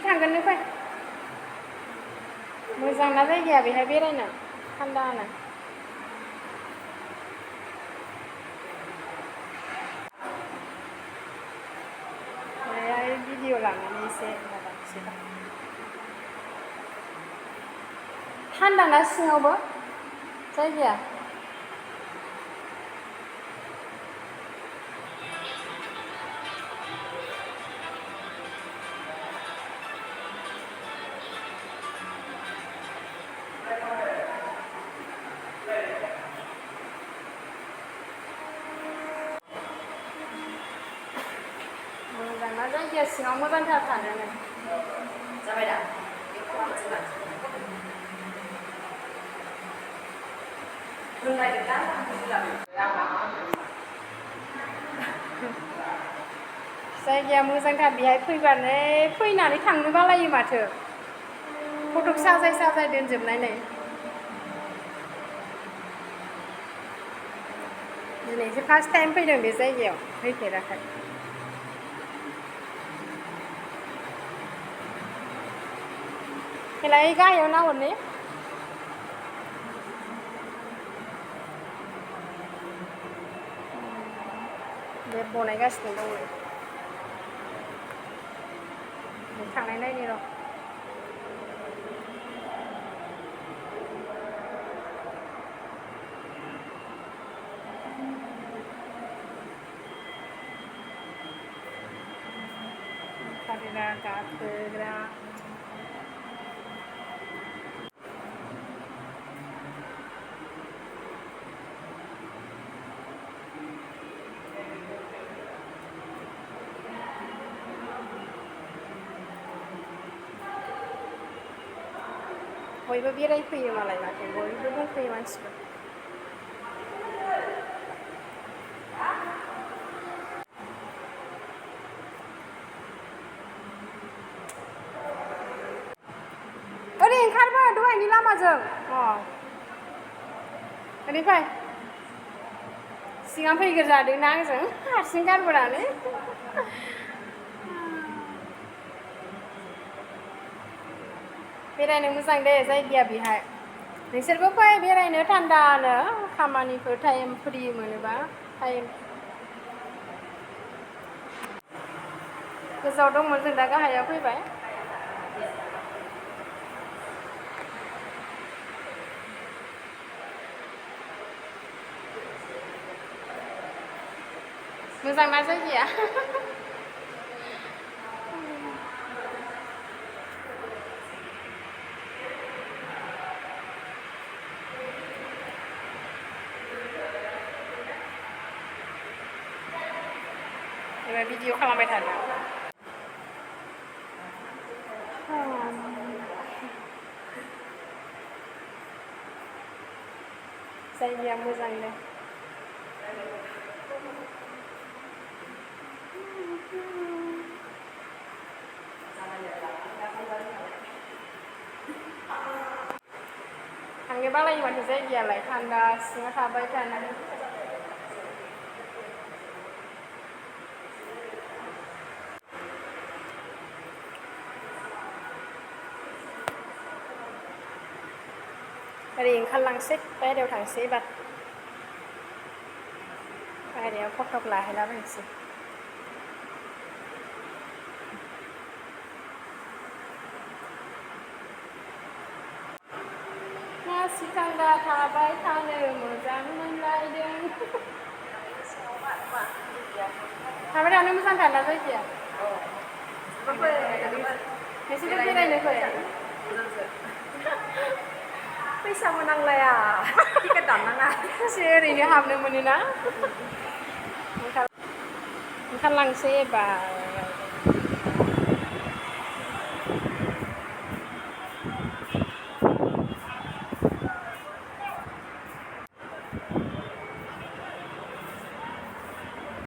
थांगोन नो फै मोजां ना जायगाया बेहाय बेरायनो थान्दानो बेहाय भिडिअ लानानै एसे माबानोसैबा थान्दा ना सिङावबो जायगाया मोजां ना जायगाया सिङाव मोजांथार थानो जाबाय दा जायगाया मोजांथार बेहाय फैबानो फैनानै थांनो बालायो माथो फटक साजाय साजाय दोनजोबनाय नै दिनैसो फार्स्ट टाइम फैदों बे जायगायाव फैफेराखै खेलाय गाहायाव नाहरनि बे बनायगासिनो दङ थांनाय नायनि र' खारेना गाखोग्रा बयबो बेरायफैयो मालाय माथो बयबो दंफैयो मानसिफोर ओरै ओंखारबो दहायनि लामाजों ओरैफाय सिगां फैग्रो जादोंना आंजों हारसिं गारबोनानै बेरायनो मोजां दे जायगाया बेहाय नोंसोरबो फै बेरायनो थान्दानो खामानिफोर टाइम फ्रि मोनोबा टाइम गोजौआव दंमोन जों दा गाहायाव फैबाय मोजां ना जायगाया एबार भिडिअ खालामबाय थादों जायगाया मोजां दे थांनो बालायो माथो जायगायालाय थान्दा सिङाव थाबाय थानानै ओरै ओंखारलांसै बायहेरायाव थांसै एबार बायहेरायाव फटक लाहैलाबायनोसै मासि थान्दा थाबाय थानो मोजां मोनलायदों थाबाय थानो मोजांथार ना जायगाया नोंसोरबो बेरायनो फै फैसाबो नांलाया टिकेट दाननाङा एसे ओरैनो हाबनो मोनोना ओंखारलांसै एबार